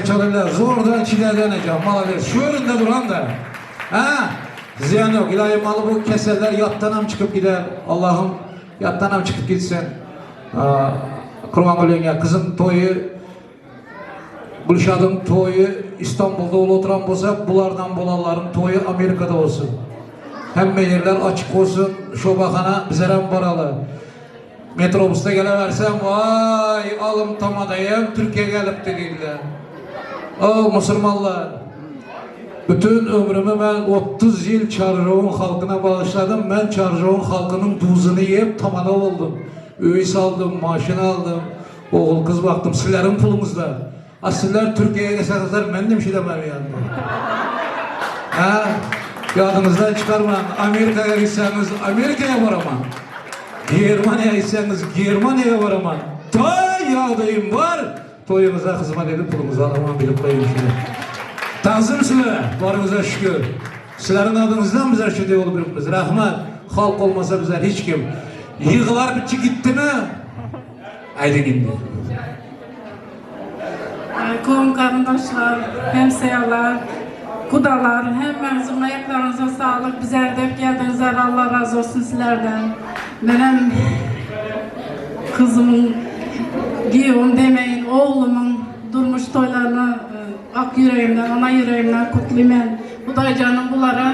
Karsek çalylar zordan çilerden eken malades şu önünde duran da. Ha? Ziyan yok. İlahi malı bu keseller yattanam çıkıp gider. Allah'ım yattanam çıkıp gitsin. Aa, Kurban ya kızım toyu Gülşad'ın toyu İstanbul'da olup oturan bolsa, bulardan bolanların toyu Amerika'da olsun. Hemme yerler açık olsun. Şobahana bizler hem baralı. Metrobusda geleversem vay alım tamadayım Türkiye gelip dediler. O Musulmanlar. Bütün ömrümü ben 30 yıl Çarjov'un halkına bağışladım. Ben Çarjov'un halkının duzunu yiyip tamada oldum. Öy saldım, maaşını aldım. Oğul kız baktım, sizlerin pulunuzda. Ha sizler Türkiye'ye gelseniz ben de bir şey demem yani. Ha? Yadınızdan çıkarmayın. Amerika'ya gitseniz Amerika'ya varamam. Germaniya gitseniz Germaniya varamam. Ta yağdayım var. Toyumuza hizmet edip pulumuzu alamam bilip koyayım şunu. Tazim sizlere, varınıza şükür. Sizlerin adınızdan bizler şu olup biz. Rahmet. Halk olmasa bizler hiç kim. Yığılar bitçi gitti mi? Aydın indi. Kovum kardeşler, hemseyalar, kudalar, hemmenizin ayaklarınıza sağlık. Bizler de geldiniz. Allah razı olsun sizlerden. Benim kızımın, giyum demeyin, oğlumun durmuş toylarını e, ak yüreğimden, ana yüreğimden kutlayayım ben. Huday canım bunlara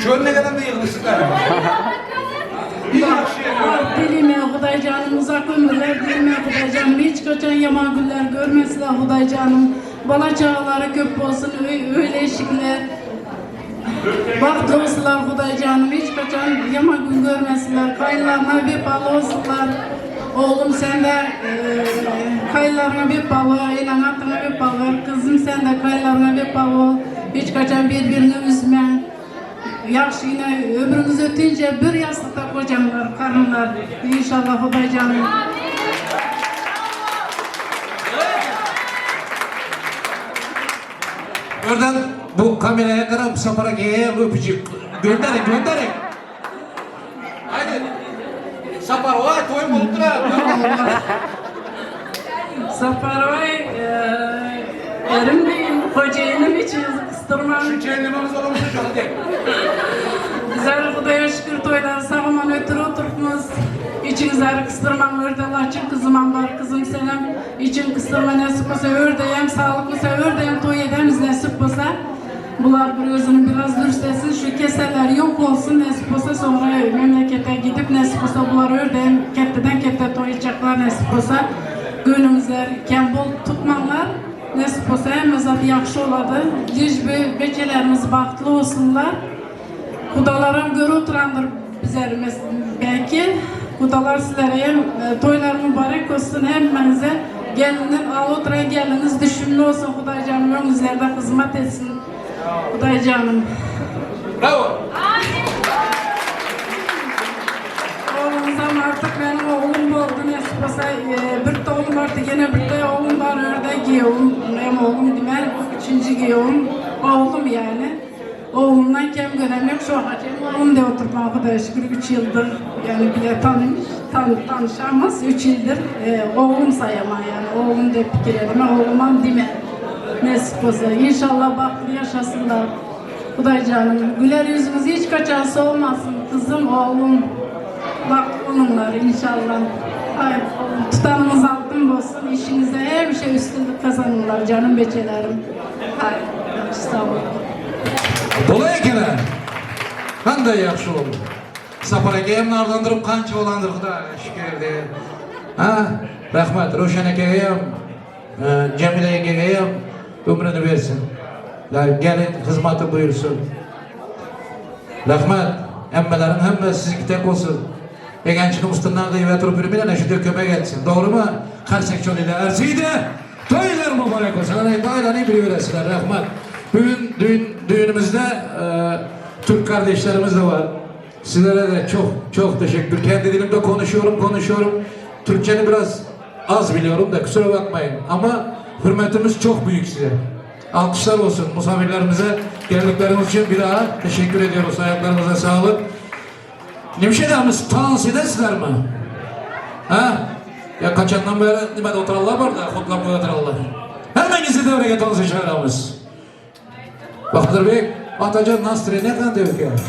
Şu önüne gelen de yığılmışsınlar. Dilime Huday canım uzak ömürler dilime Huday canım hiç kaçan yaman günler görmesinler Huday canım. Bala çağları köp olsun öyle eşikler. Bahtlı olsunlar Huday canım hiç kaçan yaman gün görmesinler. Kayınlarına vefalı olsunlar. Oğlum sen de e, kayınlarına vefalı, elan atına vefalı. Kızım sen de kayınlarına vefalı ol. Hiç kaçan birbirini üzme. Yaxşı yine ömrünüz ötünce bir yastıkta kocanlar, karınlar. İnşallah Huday canım. Oradan bu kameraya kadar Sapar Aka'ya öpücük. Gönderin, gönderin. Haydi. Sapar, vay toyum olup durar. Saparoy, e, erim beyim, hocayım için kıstırmam. Şu cehennемimiz olmuşsa hadi. Bizler Hudaya şükür toylar sağman ötürü oturtmuz. İçinizleri kıstırmam örde laçın kızım var kızım senem. İçin kıstırma nasip olsa ördeyem sağlıklı ördeyem toy edemiz nasip olsa. Bular bir özünü biraz dürüstlesin şu keseler yok olsun nasip olsa sonra memlekete gidip nasip olsa bular ördeyem ketteden kette toy edecekler nasip olsa. Gönlümüzler kem bol tutmanlar nasip olsa hem zat yaxşı oladı. Lij becelerimiz bahtlı olsunlar. Kudalarım görü oturandır bizlerimiz belki. Kudalar sizlere hem e, toylar mübarek olsun hemmenize. Gelinin al oturan geliniz düşümlü olsun Huday canım önünüzlerde hizmet etsin. Huday canım. Bravo. Oğlumuz ama artık benim oğlum oldu nasip olsa e, bir de oğlum artık yine bir de oğlum var orada giyiyorum. Hem oğlum dime üçüncü giyiyorum. Oğlum yani. Oğlumdan kem gören yok şu hacım oğlum de oturma Hudaya şükür üç yıldır yani bile tanımış, tan, tanışamaz üç yıldır e, oğlum sayama yani oğlum de fikir edeme oğlumam dime. Nasip olsa inşallah bahtlı yaşasınlar. Huday canım güler yüzümüz hiç kaçarsa olmasın kızım oğlum. Bak onunlar inşallah. Ay, tutanımız altın olsun. İşinize her şey üstünlük kazanırlar canım beçelerim. Ay, sağ olun. Dolay ekene. Qanday yaxshi oldu. Sapar aka ham nardandirib qancha olandir Xudoga shukr de. Ha? Rahmat Ravshan akaga ham, e, Jamila akaga ham umrini bersin. Gelin xizmati buyursun. Rahmat. Hammalaring hammasi sizniki olsun. Eganchini ustidan da turib yurmanglar, shunda kömek etsin. Doğru mu? Qarsak cholinglar arziydi. To'ylar mübarek olsun. Ana endi aylanib yuraverasizlar. Rahmat. Bugün düğün, düğünümüzde e, Türk kardeşlerimiz de var. Sizlere de çok çok teşekkür. Kendi dilimde konuşuyorum, konuşuyorum. Türkçeni biraz az biliyorum da kusura bakmayın. Ama hürmetimiz çok büyük size. Alkışlar olsun misafirlerimize geldikleriniz için bir daha teşekkür ediyoruz. Ayaklarınıza sağlık. Nimşedamiz tans edesizler mi? Ha? Ýa kaçandan bäri nimede oturanlar bar-da, hutlap goýup oturanlar. Hemmäňizi töwerege tanşa çagyrýarys. Bahadyrbek, Atajan nastreniýa kanday ökýär.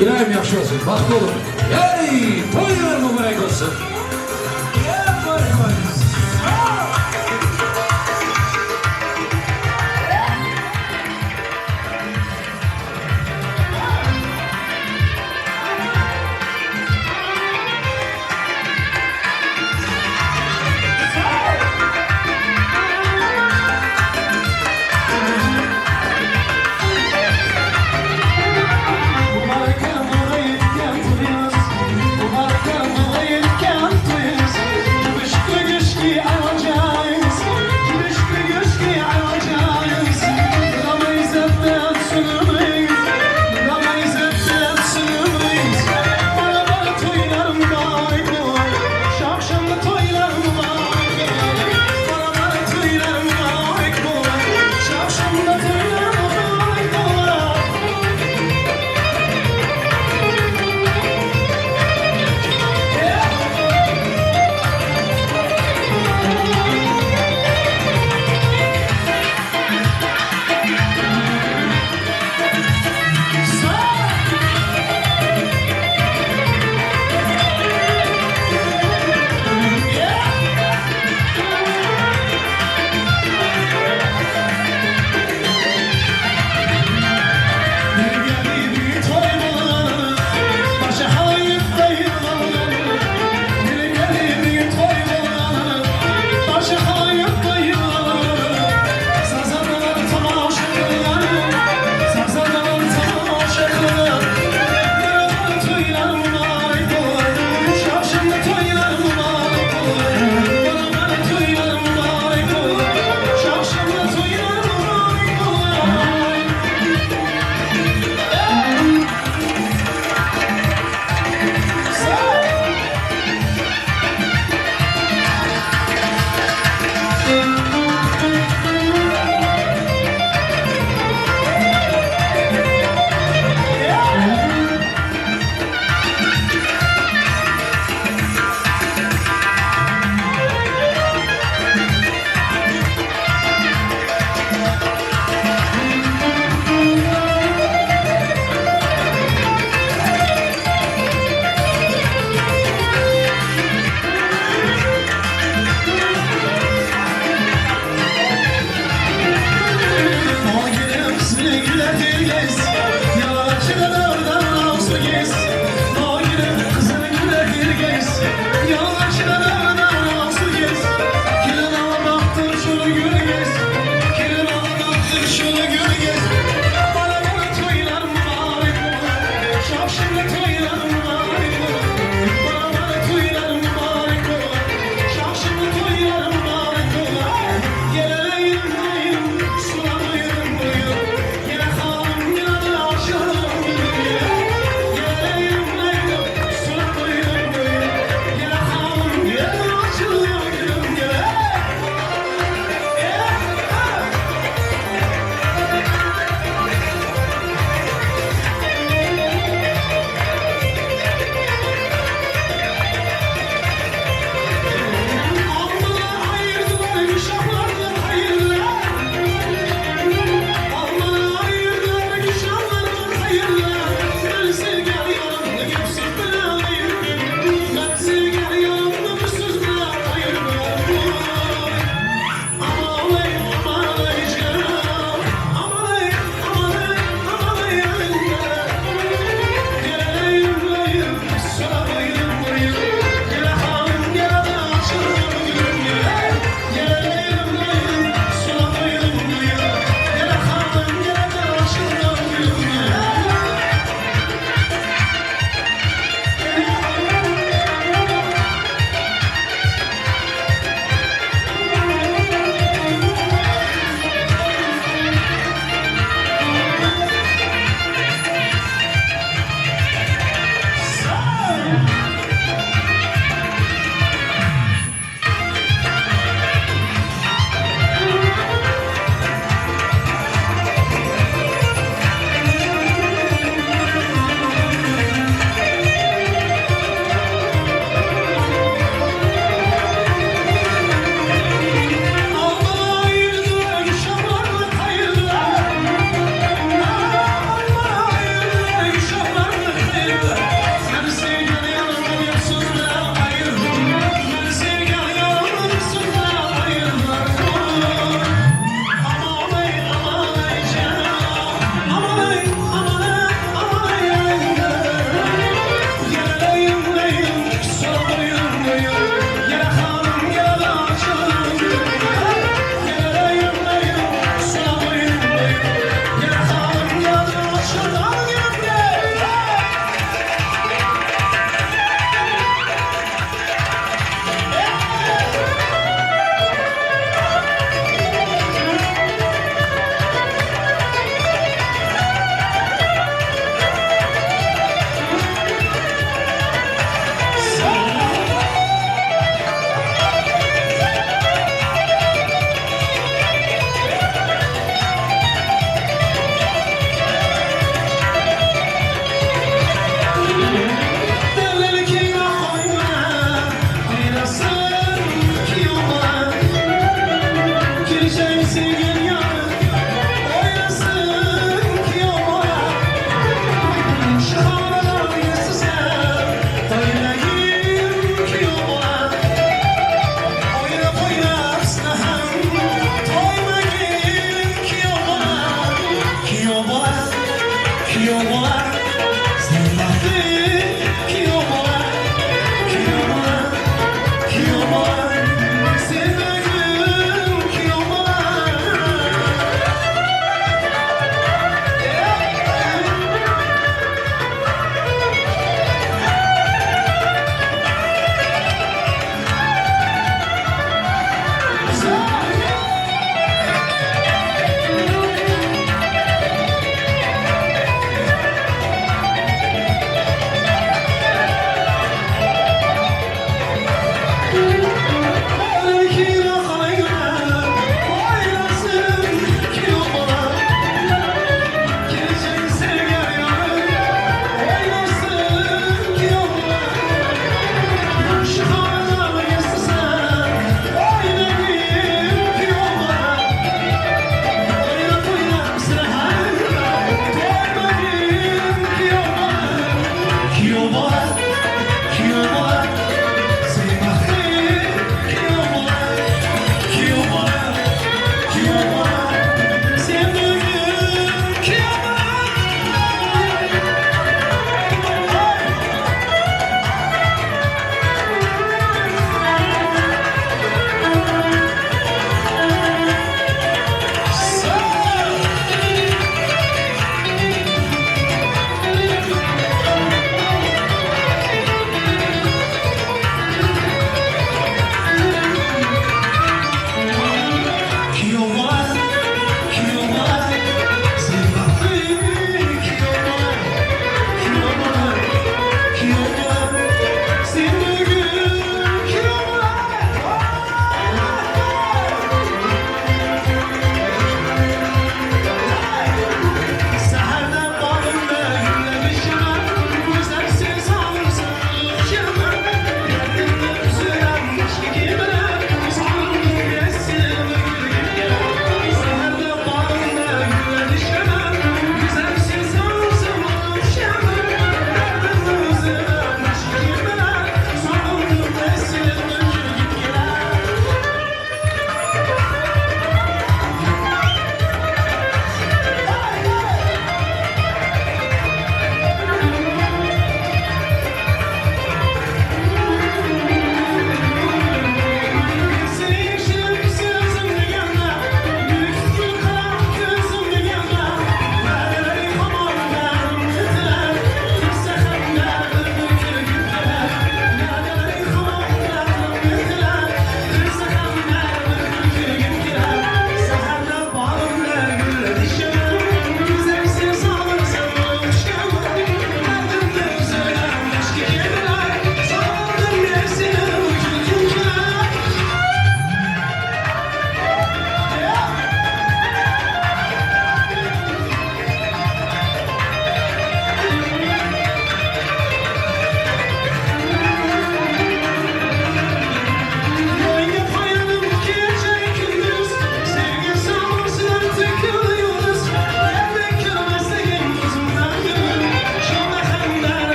Ilähim ýagşy bolsun, bagtly boluň. Eý, toýlar mübärek bolsun.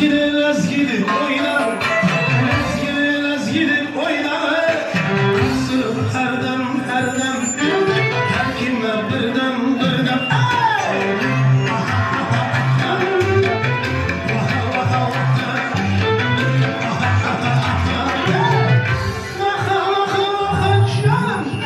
Lezgili lezgili oýnar, Lezgili lezgili oýnar, Sürüp her dem her dem, Her kime bir dem bir dem. Ey! Vaha vaha vaha canım.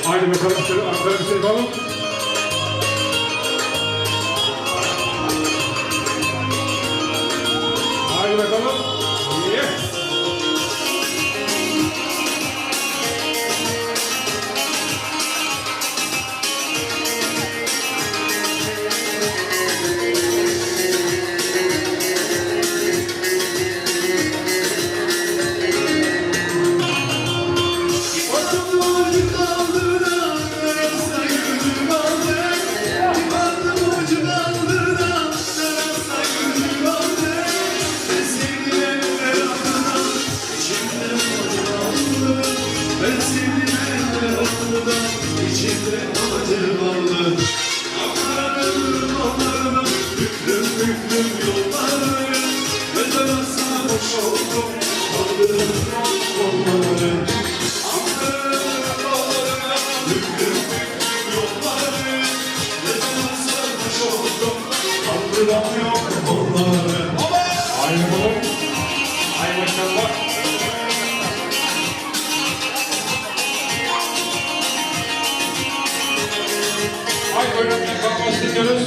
Haydi bakalım şöyle arkada bir şey yapalım. Haydi bakalım. Yes. Haydi bakalım. Hay maşallah. Haydi oynatmaya kalkmasını istiyoruz.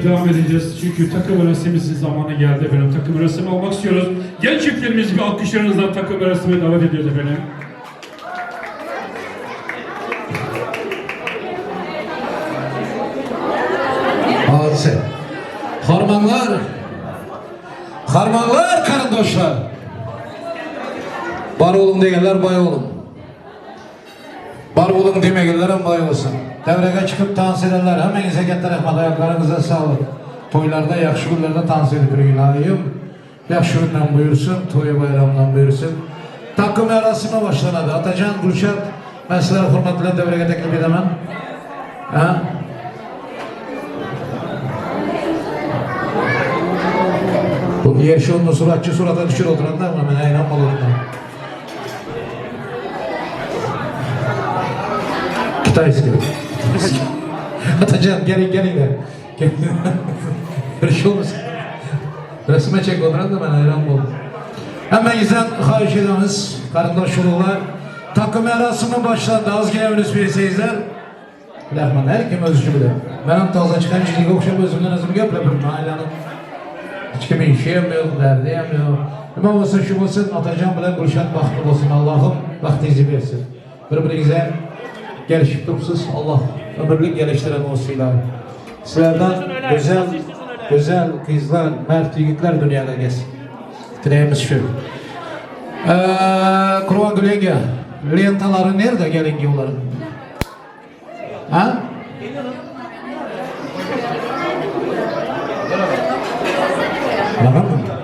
Yavaşça devam edeceğiz. Çünkü takım merasimimizin zamanı geldi efendim. Takım merasimi almak istiyoruz. Genç çiftlerimizi bir alkışlarınızla takım merasime davet ediyoruz efendim. Hadise. Harmanlar. Harmanlar karındoşlar. Bar olun degenler bay olun. Bar olun demegenler bay olsun. Devrege çıkıp dans edenler hemenize katta rahmat ayaklarınıza sağlık. Toylarda, yaxşı günlerde dans edip ilahi. Yaxşı günden buyursun, toyu bayramdan buyursun. Takım merasimi başlanadı. Atacan, Gülşat, ben sizlere hürmetle devrege teklif edemem. Ha? Bu yerşonlu suratçı surata düşür oturanlar mı? Ben inanmadım. Kitayski. Atacan gelin gelin de. Gelin. Yerşonlu Resme çek oturan da ben hayran oldum. Hemen güzel xahiş edemiz. Kardeş oğullar. Takım merasimi başlandı. Az geleviniz bir seyizler. Rahman her kim özcü bilir. Benim taza çıkan çizgi okşap özümden özüm gepledim. Ailenin hiç kimin işi hem yok, derdi hem yok. Nima olsun şu olsun, Atacan bilen Gülşen bahtlı olsun. Allah'ım bahtınızı versin. Birbirinize gelişip durupsuz. Allah ömürlük geliştiren olsun ilahi. Sizlerden güzel, güzel kızlar, mert yiğitler dünyada gelsin. Dileğimiz şu. Ee, Kurban Gül yenge, lentaları nerede gelin yolların? Ha? Bana mı?